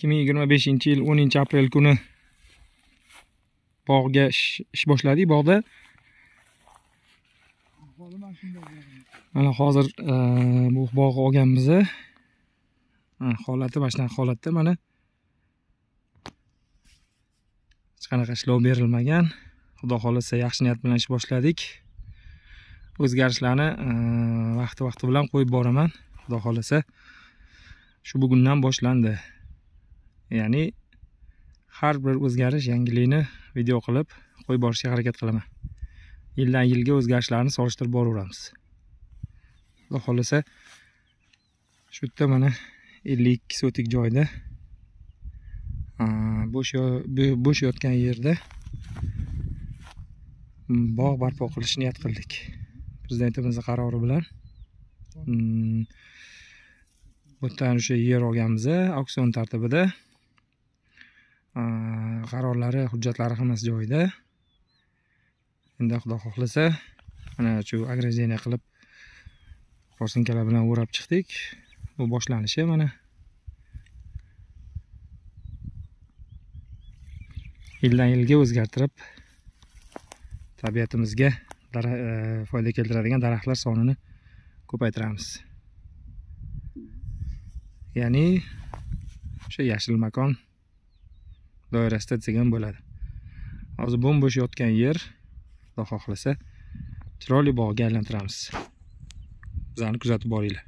2025-yil 10-aprel kuni bog'ga ish boshladik. Bog'da mana hozir bu bog'ni olganmiz. Holati mana shunaqa holatda, mana hech qanaqa ishlov berilmagan. Xudo xolasa yaxshi niyat bilan ish boshladik. O'zgarishlarni vaqti-vaqti bilan qo'yib boraman. Xudo xolasa shu bugundan boshlandi. Ya'ni har bir o'zgarish, yangilikni video qilib qo'yib borishga harakat qilaman. Yildan yilga o'zgarishlarni solishtirib boraveramiz. Xudo xolasa shu yerda mana 52 sotik joyda bo'sh yotgan yerda bog' barpo qilish niyat qildik. Prezidentimizning qarori bilan bu yerdan o'sha yer olganmiz auksion tartibida. Qarorlari, hujjatlari hammasi joyida. Endi Xudo xohlasa mana shu ограждение qilib porsinkalar bilan o'rab chiqdik. Bu boshlanishi mana. Yildan yilga o'zgartirib tabiatimizga foyda keltiradigan daraxtlar sonini ko'paytiramiz. Ya'ni o'sha yashil makon doirasida desak ham bo'ladi. Hozir bo'm-bo'sh yotgan yer, Xudo xohlasa chiroyli bog'ga aylantiramiz. Bizlarni kuzatib boringlar.